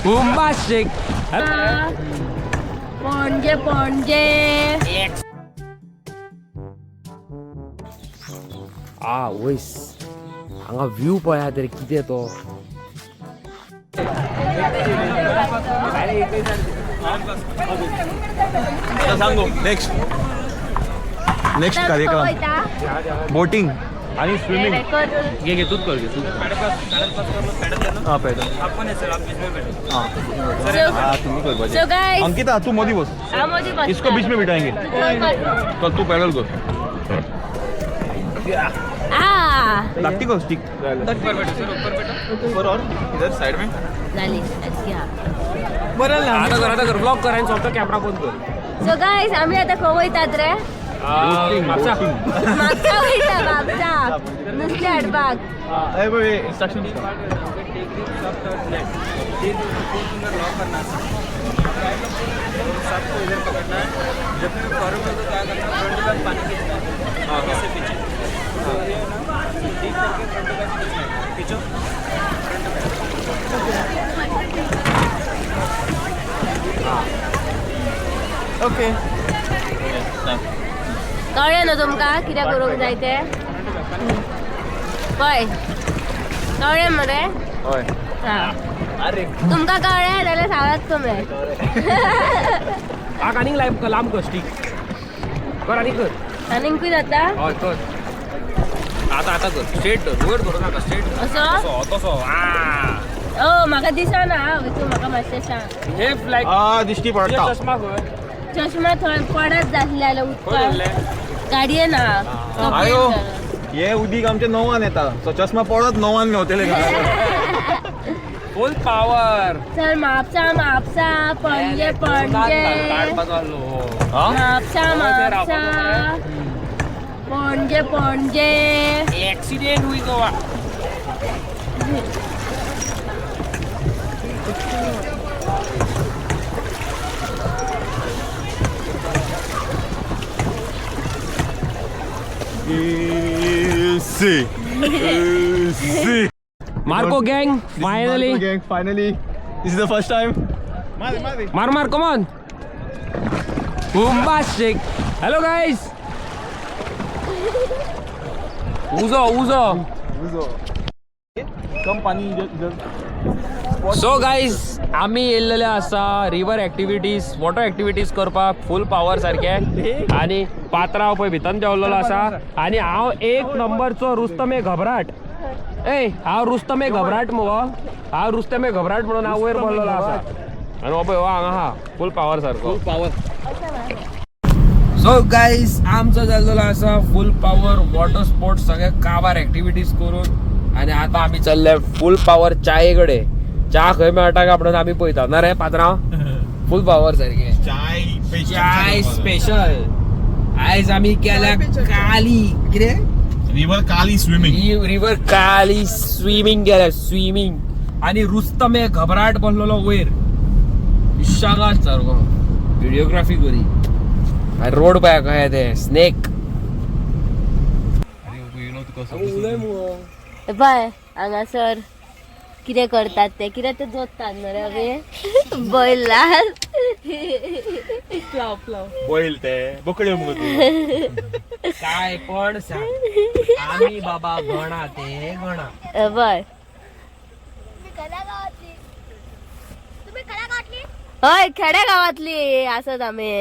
Bombastic. Panaji Panaji. आ वयस हांगा view पळया तरी कितें तो. आता सांगू नेक्स्ट नेक्स्ट कार्यक्रम बोटिंग आणि स्विमिंग. घे घे तूच कर, घे तूच. हा पैदल. हा तुम्ही कर. सो गाइस, अंकिता, तू मधी बस. हांव मदीं बसता. इसको बीच में बिठाएंगे. चल, तू पैडल कर. आ लागती को स्टिक ऊपर और इधर साइड में. जाली अच्छा. आता कर, आता कर, ब्लॉक कर आणि स्वतः कॅमेरा बंद कर. सो गाइस, आम्ही आता खंय वयतात रे? म्हापसा. म्हापसा वयता, म्हापसा नुस्तें हाडपाक. इंस्ट्रक्शन. ओके. कळ्ळें न्हू तुमकां कितें करूंक जाय तें? पळय, कळ्ळें मरे? हय. हा, तुमकां कळ्ळें जाल्यार सांगात तुमी. आग आनीक लांब लांब कर, स्टीक कर आनी कर. आनीकूय जाता. हय, कर आता, आता कर. स्ट्रेट धर, वयर धरू नाका, स्ट्रेट. असो? तसो तसो आ. ओ, म्हाका दिसना तूं म्हाका मातशें सांग. हे लायक आ दिश्टी पडता. चष्मा खंय? चष्मा थंय पडत जातले जाल्यार खंय उदकान. धरले? गाडयेन हा. आयो, हे उदीक आमचे णवान येता, सो चष्मा पडत णवान मेवतले. फुल पावर. चल, म्हापसा म्हापसा, पणजे पणजे. म्हापसा म्हापसा, पणजे पणजे. एक्सिडेंट हुई Goa. C C. Marco gang, finally. Gang, finally. This is the first time. मार मार, come on. Bombastic. Hello guys. उजो उजो. कम पाणी इधर इधर. सो गायज, आमी येयल्लेले आसा रिवर एक्टिविटीज, वॉटर एक्टिविटीज करपाक फूल पावर सारके. आनी पात्रांव पळय भितर देंवलेलो आसा आनी हांव एक नंबरचो रुस्तमे घबराट. ए, हांव रुस्तमे घबराट मुगो, हांव रुस्तमे घबराट म्हणून हांव वयर बसलेलो आसा. आनी हो पळय, हो हांगा आहा फूल पावर सारको. पावर. सो गायज, आमचो जाल्लेलो आसा फूल पावर वॉटर स्पोर्ट्स, सगळे काबार एक्टिविटीज करून आनी आतां आमी चल्ले फूल पावर चाये कडेन. च्या खंय मेळटा काय म्हणून आमी पळयता. ना रे पात्रांव, फूल पावर सारखे. चाय. चाय स्पेशल. आयज आमी केल्या काली कितें? रिवर काली स्विमिंग. रिवर काली स्विमिंग केल्या, स्विमिंग. आनी रुस्तमे घबराट बसलेलो वयर इशागात सारको व्हिडिओग्राफी करी. आनी रोड पळय कशें ते स्नेक. उलय मुगो. पळय हांगासर कितें करतात ते, कितें ते जोडटात मरे अबे बैलार. बैल ते बोकडे मुगो तू. काय पण सांग, आमी बाबा गणा ते गणा. पळय, हय, खेड्या गावातली आसत आमी.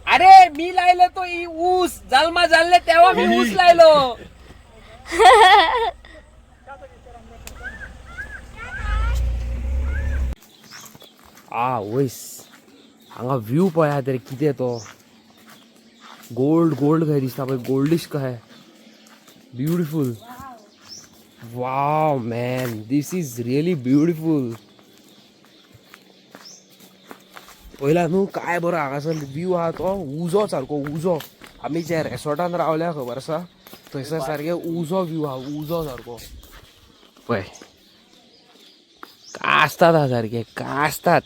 अरे, मी लायलो तो ई ऊस, जल्मा जाल्ले तेव्हा मी ऊस लायलो. आ वयस हांगा व्यू पळया तरी कितें तो. गोल्ड गोल्ड काय दिसता पळय, गोल्डिश काय. Beautiful. Wow man, this is really beautiful. पयला न्हू काय बरो हांगासर व्यू आहा तो. उजो सारको उजो. आमी जे रेसॉर्टान रावल्या खबर आसा, थंयसर सारके उजो व्यू आहा, उजो सारको. पळय, कासतात हा सारके कासतात.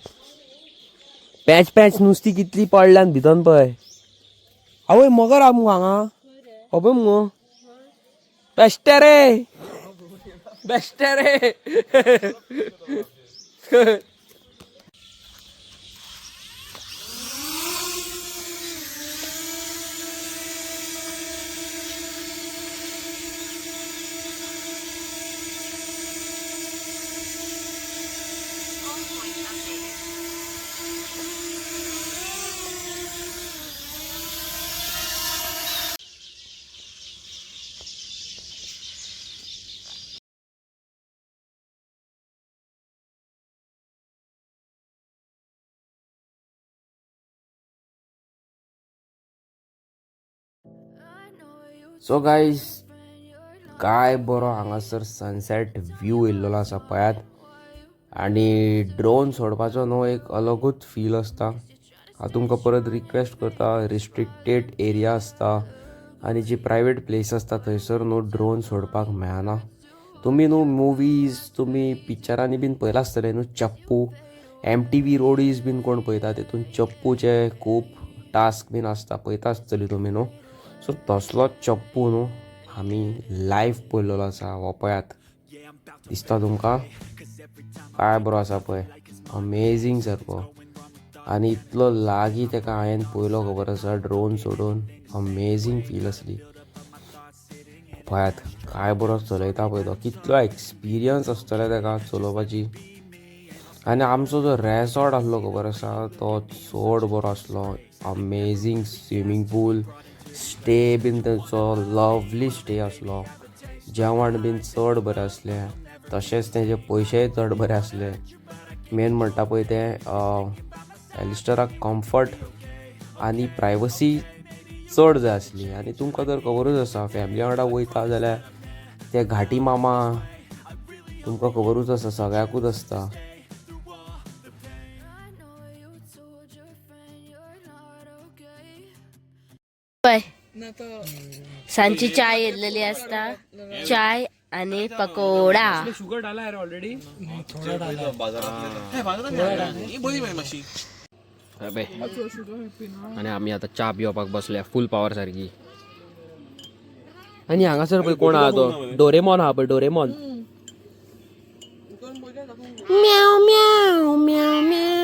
पॅच पॅच नुस्ती कितली पडल्यान भितन पळय. आवय, मगर आहा मुगो हांगा, खबर मुगो. बेश्टे रे, बेश्टे रे. सो गायज, काय बरो हांगासर सनसेट व्यू येयल्लो आसा पळयात. आनी ड्रोन सोडपाचो न्हू एक अलगूच फील आसता. हांव तुमकां परत रिक्वेस्ट करता, रिस्ट्रिक्टेड एरिया आसता आनी जी प्रायवेट प्लेस आसता थंयसर न्हू ड्रोन सोडपाक मेळना. तुमी न्हू मुवीज, तुमी पिक्चरांनी बीन पळयलां आसतलें न्हू, चप्पू, एमटीवी रोडीज बीन कोण पळयता, तेतून चप्पूचे खूब टास्क बीन आसता, पळयता आसतली तुमी न्हू. सो तसलो चप्पू न्हू आमी लायव पळयलेलो आसा. हो पळयात, दिसता तुमकां काय बरो आसा पळय, अमेझींग सारको. आनी इतलो लागीं तेका हांवें पयलो खबर आसा ड्रोन सोडून, अमेझींग फील आसली. पळयात काय बरो चलयता पळय तो, कितलो एक्सपिरियन्स आसतलो तेका चलोवपाची. आनी आमचो जो रेसॉर्ट आसलो खबर आसा तो चड बरो आसलो. अमेझींग स्विमींग पूल, स्टे बीन तेंचो लवली स्टे आसलो. जेवण बीन चड बरें आसलें, तशेंच तेजे पयशेय चड बरे आसले. मेन म्हणटा पळय तें एलिस्टराक कम्फर्ट आनी प्रायवसी चड जाय आसली. आनी तुमकां तर खबरूच आसा, फॅमिली वांगडा वयता जाल्यार ते घाटी मामा तुमकां खबरूच आसा, सगळ्याकूच आसता. पळय, सांजची चाय येयल्लेली आसता, चाय आणि पकोडा. शुगर डाला है ऑलरेडी. आनी आमी आतां च्या पिवपाक बसल्या फूल पावर सारकी. आनी हांगासर पळय कोण आहा तो, डोरेमॉन आहा पळय, डोरेमॉन. म्याव म्याव म्याव म्याव.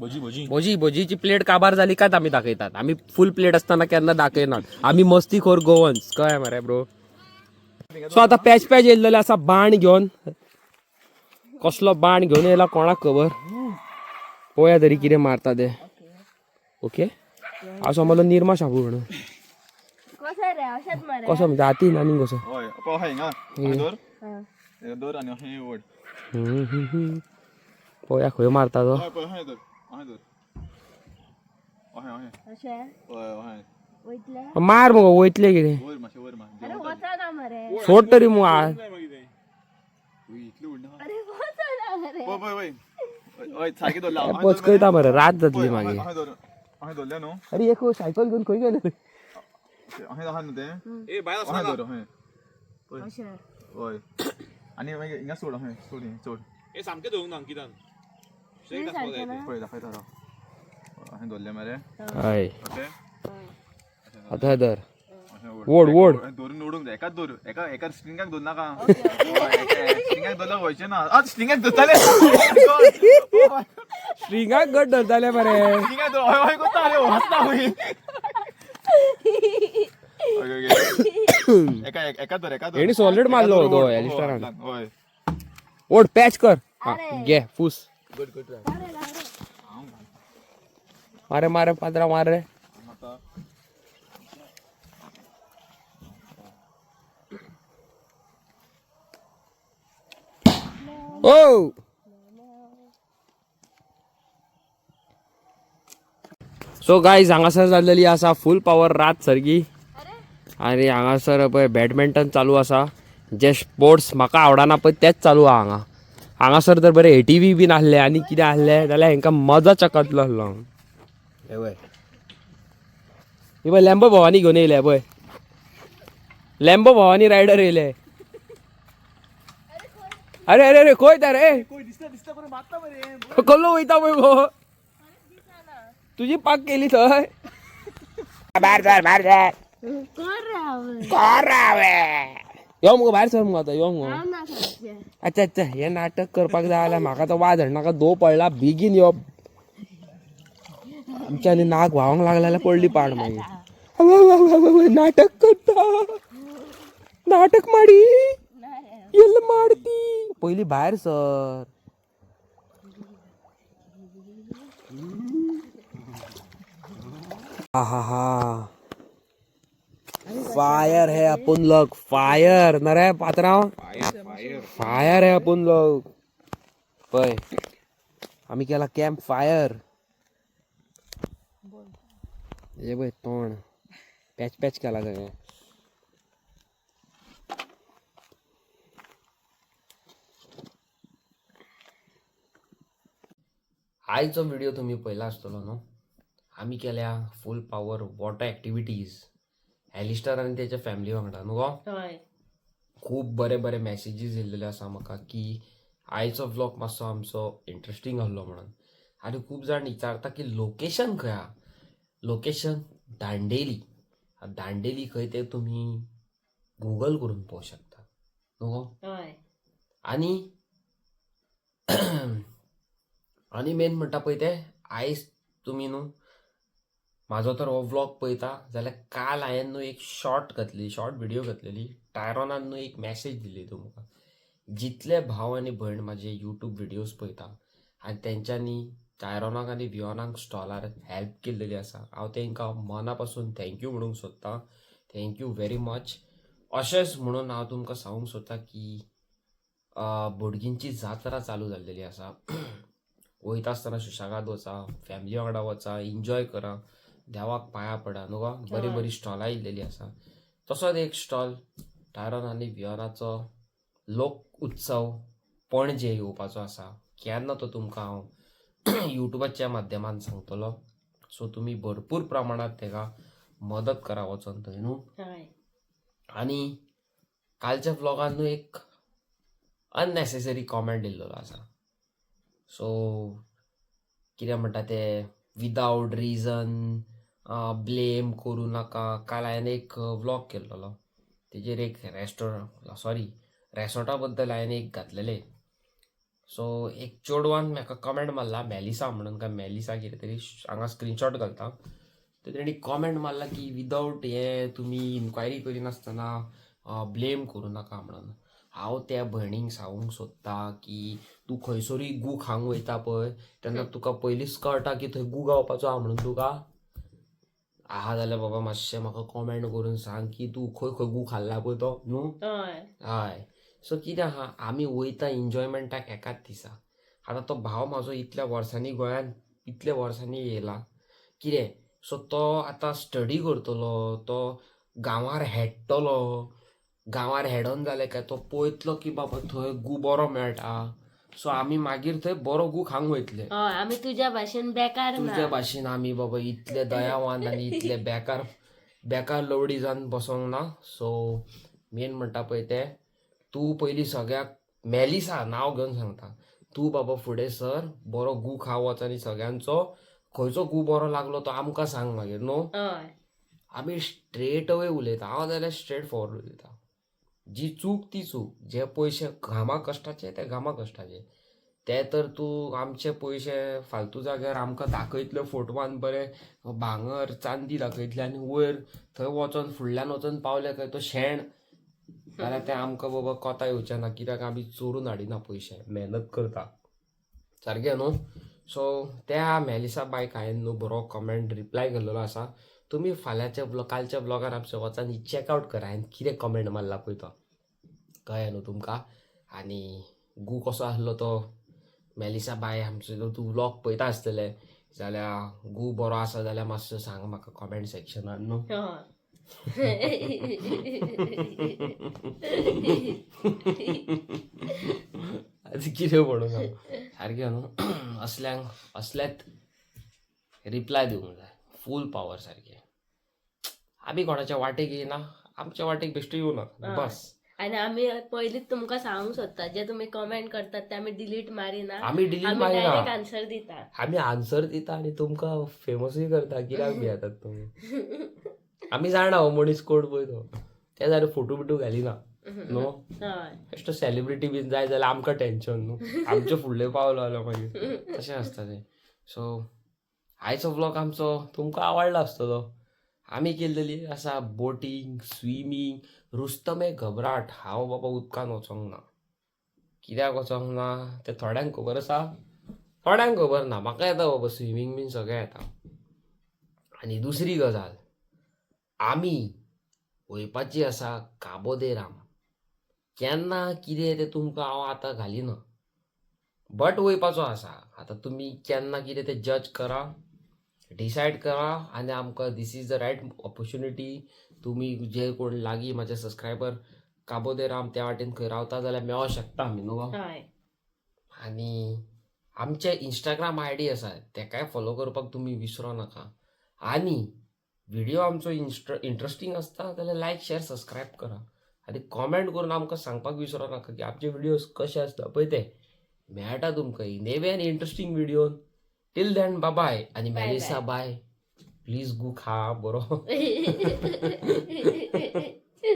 भजी भजी. भजी भजीची प्लेट काबार जाली कांय आमी दाखयतात. आमी फूल प्लेट असताना केन्ना दाखयनात. आमी मस्तीखोर गोवन्स, कळ्ळें मरे ब्रो. सो आतां पॅच पॅच येयल्लेले आसा बाण घेवन. कसलो बाण घेवन येयला कोणाक खबर. पळोवया तरी कितें मारता ते. ओके, हांव समजलो निर्मा शाबू म्हणून. कसो रे, अशेंच मरे? कसो म्हणजे हातीन आनी कसो? हय, पळय हिंगा हांगा दवर, हें दवर आनी अशें ओड. पळोवया खंय मारता तो. हय, पळय अशें दवर, अशें दवर, अशें अशें. अशें? हय, अशें. वयतले? मार मुगो, वयतले कितें. वयर मातशें, वयर मार. अरे वचना मरे. सोड तरी मुगो. इतली उडना. अरे वचना मरे. पळय पळय पळय, हय सारकें दवरला. पचकयता मरे, रात जातली मागीर. अशें दवर, अशें दवरलें न्हू. अरे एक सायकल घेवन खंय गेले? अशें आहा न्हू तें, अशें दवर, अशें. अशें? हय, आनी मागीर हिंगा सोड, अशें सोड, हें सोड. सारकें ना? पळय दाखयता राव. अशें दवरलें मरे. हय. ओके. आतां धर. अशें. ओड, ओड. धरून ओडूंक जाय, एकाच दवर, एका एका स्ट्रिंगाक दवर नाका. स्ट्रिंगाक दवरल्यार वयचें ना. आं, स्ट्रिंगाक धरताले. स्ट्रिंगाक घट धरताले मरे. स्ट्रिंगाक धर, हय हय करता. अरे वाचता खंय. ओके ओके, एका एका दवर, एका दवर. हेणी solid एका मारलो दवर, तो ओड. एलिस्टरान. हय. ओड, पॅच कर. हा घे फूस. मारे मारे पात्रा मार रे. आता ओ सो गायज, हांगासर जाल्लेली आसा फूल पावर रात सारकी. आनी हांगासर पळय बॅडमिंटन चालू आसा. जे स्पोर्ट्स म्हाका आवडना पळय तेच चालू आहा हांगा. हांगासर जर बरें एटीवी बीन आसले आनी कितें आसलें जाल्यार हेंकां मजा चकतलो आसलो. हे पळय, ही पळय लॅम्बो भवानी घेवन येयले पळय, लॅम्बो भवानी रायडर येयले. अरे अरे अरे, खंय तर रे कल्लो वयता पळय गो, तुजी पाक केली थंय. भायर सर, भायर सर. कर रे आवय. यो मुगो, भायर सर मुगो, आतां यो मुगो. हांव ना सारकें. अच्छा अच्छा, हे नाटक करपाक जाय जाल्यार म्हाका तो वाज हाडनाका. दो पडला, बेगीन यो. आमच्या आनी नाक व्हांवंक लागलें जाल्यार पडली पाड मागीर. अव, नाटक करता, नाटक माडी येल मारती. पयली भायर सर. हा हा हा, फायर है अपन लोग, फायर नरे पात्रांव, फायर है अपन लोग. पळय आमी केला कॅम्प फायर. हे पळय तोंड. पॅच पॅच केला सगळें. आयचो व्हिडिओ तुमी पळयला आसतलो न्हू. आमी केल्या फूल पावर वॉटर एक्टिविटीज एलिस्टर आनी तेच्या फॅमिली वांगडा न्हू गो. हय. खूब बरे बरे मॅसेजीस येयल्लेले आसा म्हाका की आयचो व्लॉग मातसो आमचो इंट्रस्टींग आहलो म्हणून. आनी खूब जाण विचारता की लोकेशन खंय आहा. लोकेशन दांडेली. दांडेली खंय तें तुमी गुगल करून पळोवंक शकता न्हू गो. हय. आनी आनी मेन म्हणटा पळय तें आयज तुमी न्हू म्हाजो तर हो व्लॉग पळयता जाल्यार काल हांवें न्हू एक शॉर्ट घातलेली, शॉर्ट व्हिडिओ घातलेली. टायरोनान न्हू एक मॅसेज दिल्ली तुमकां. जितले भाव आनी भयण म्हाजे युट्यूब व्हिडियोज पळयता आनी तेंच्यांनी टायरोनाक आनी वियोनाक स्टॉलार हेल्प केल्लेली आसा, हांव तेंकां मना पासून thank you म्हणूंक सोदतां. Thank you very much. अशेंच म्हणून हांव तुमकां सांगूंक सोदतां की बोडगींची जात्रा चालू जाल्लेली आसा. वयता आसतना सुशेगाद वचा, फॅमिली वांगडा वचा, एन्जॉय करा, देवाक पांया पडा न्हू गो. बरी बरी स्टॉलां येयल्लेली आसा. तसोच एक स्टॉल टायरोन आनी वियोनाचो लोक उत्सव पणजे येवपाचो आसा. केन्ना तो तुमकां हांव युट्यूबाच्या माध्यमान सांगतलो. सो तुमी भरपूर प्रमाणात तेका मदत करा वचोन थंय न्हू. हय. आनी कालच्या व्लॉगान न्हू एक अननेसेसरी कॉमेंट दिल्लेलो आसा. सो कितें म्हणटा ते विदावट रिजन ब्लेम करूं नाका. काल हांवें एक व्लॉग केल्लो तेजेर एक रेस्टोरंट सॉरी रेसोर्टा बद्दल हांवें एक घातलेलें. सो एक चेडवान म्हाका कमेंट मारला, मॅलिसा म्हणून काय मॅलिसा कितें तरी, हांगा स्क्रिनशॉट घालता. तर तेणी कॉमेंट मारला की विदावट हे तुमी इन्क्वायरी करिनासतना ब्लेम करूं नाका म्हणून. हांव त्या भयणीक सांगूंक सोदतां की तूं खंयसरूय गू खावंक वयता पळय तेन्ना तुका पयलींच कळटा की थंय गू गावपाचो आहा म्हणून तुका आहा जाल्यार बाबा मातशें म्हाका कॉमेंट करून सांग की तूं खंय खंय गू खाल्ला पळय तो न्हू. हय. हय. सो कितें आहा, आमी वयता एन्जॉयमेंटाक एकाच दिसा. आतां तो भाव म्हाजो इतल्या वर्सांनी गोंयांत इतल्या वर्सांनी येयला कितें, सो तो आतां स्टडी करतलो, तो गांवार हेडटलो. गांवार हेडोन जालें काय तो पळयतलो की बाबा थंय गू बरो मेळटा. सो आमी मागीर थंय बरो गू खावंक वयतले. हय, आमी तुज्या भाशेन बेकार ना. तुज्या भाशेन आमी बाबा इतले दयावान आनी इतले बेकार बेकार लवडी जावन बसोंक ना. सो मेन म्हणटा पळय तें तूं पयलीं सगळ्याक मेलिसा नांव घेवन सांगता, तूं बाबा फुडें सर बरो गू खा वच आनी सगळ्यांचो खंयचो गू बरो लागलो तो आमकां सांग मागीर न्हू. हय. आमी स्ट्रेट अवे उलयता. हांव जाल्यार स्ट्रेट फॉरवर्ड उलयता. जी चूक ती चूक, जे पयशे घामा कश्टाचे ते घामा कश्टाचे, ते तर तूं आमचे पयशे फालतू जाग्यार आमकां दाखयतले फोटवान बरें भांगर चांदी दाखयतले आनी वयर थंय वचोन फुडल्यान वचोन पावले काय तो शेण, जाल्यार तें आमकां बाबा कोता येवचें ना. कित्याक आमी चोरून हाडिना पयशे, मेहनत करता सारकें न्हू. सो त्या मेलिसा बायक हांवें न्हू बरो कमेंट रिप्लाय केल्लो आसा. तुमी फाल्यांच्या व्लॉग कालच्या व्लॉगार आमच्या वचान चॅकआवट करा हांवें कितें कमेंट मारला पळय तो, कळ्ळें न्हू तुमकां. आनी गू कसो आसलो तो मेलिसा बाय आमचो तूं व्लॉग पळयता आसतलें जाल्यार गू बरो आसा जाल्यार मातसो सांग म्हाका कमेंट सेक्शनान न्हू. हय. आतां कितें म्हणूं हांव सारकें न्हू. असल्यांक असल्यात रिप्लाय दिवंक जाय फूल पावर सारकें. आमी कोणाच्या वाटेक येयना, आमच्या वाटेक बेश्टो येवं नाका बस. आनी आमी पयलींच तुमकां सांगूंक सोदता, जे तुमी कमेंट करतात ते आमी डिलीट मारिना. आमी डिलीट आमी मारिना, डायरेक्ट आन्सर दिता. आमी आन्सर दिता आनी तुमकां फेमसूय करता. कित्याक भियेतात तुमी? आमी जाणा हो मनीस कोण पळय तो, ते जाल्यार फोटो बिटो घालिना न्हू. हय. बेश्टो सेलिब्रिटी बीन जाय जाल्यार आमकां टेंशन न्हू, आमचे फुडले पावलो जाल्यार मागीर तशें आसता तें. सो आयचो व्लॉग आमचो तुमकां आवडलो आसतलो. आमी केल्लेली आसा बोटींग, स्विमींग, रुस्तमे घबराट. हांव बाबा उदकान वचोंक ना. कित्याक वचोंक ना तें थोड्यांक खबर आसा, थोड्यांक खबर ना. म्हाका येता बाबा स्विमींग बीन सगळें येता. आनी दुसरी गजाल, आमी वयपाची आसा काबो दे राम. केन्ना कितें तें तुमकां हांव आतां घालिना, बट वयपाचो आसा. आतां तुमी केन्ना कितें तें जज करा. डिसायड करा आनी आमकां this is the right opportunity. तुमी जे कोण लागीं म्हाजे सबस्क्रायबर काबो दे राम त्या वाटेन खंय रावता जाल्यार मेळोंक शकता आमी न्हू गो. हय. आनी आमचे इंस्टाग्राम I D आसा, तेकाय फॉलो करपाक तुमी विसरो नाका. आनी व्हिडिओ आमचो इंट्रस्टींग आसता जाल्यार लायक, शेअर, सबस्क्रायब करा आनी कॉमेंट करून आमकां सांगपाक विसरो नाका की आमचे व्हिडियोज कशे आसता पळय ते. मेळटा तुमकां नेवे आनी इंट्रस्टींग व्हिडियोन. टील then बाय. आनी बाय. Melissa, bye. प्लीज गू खा बरो.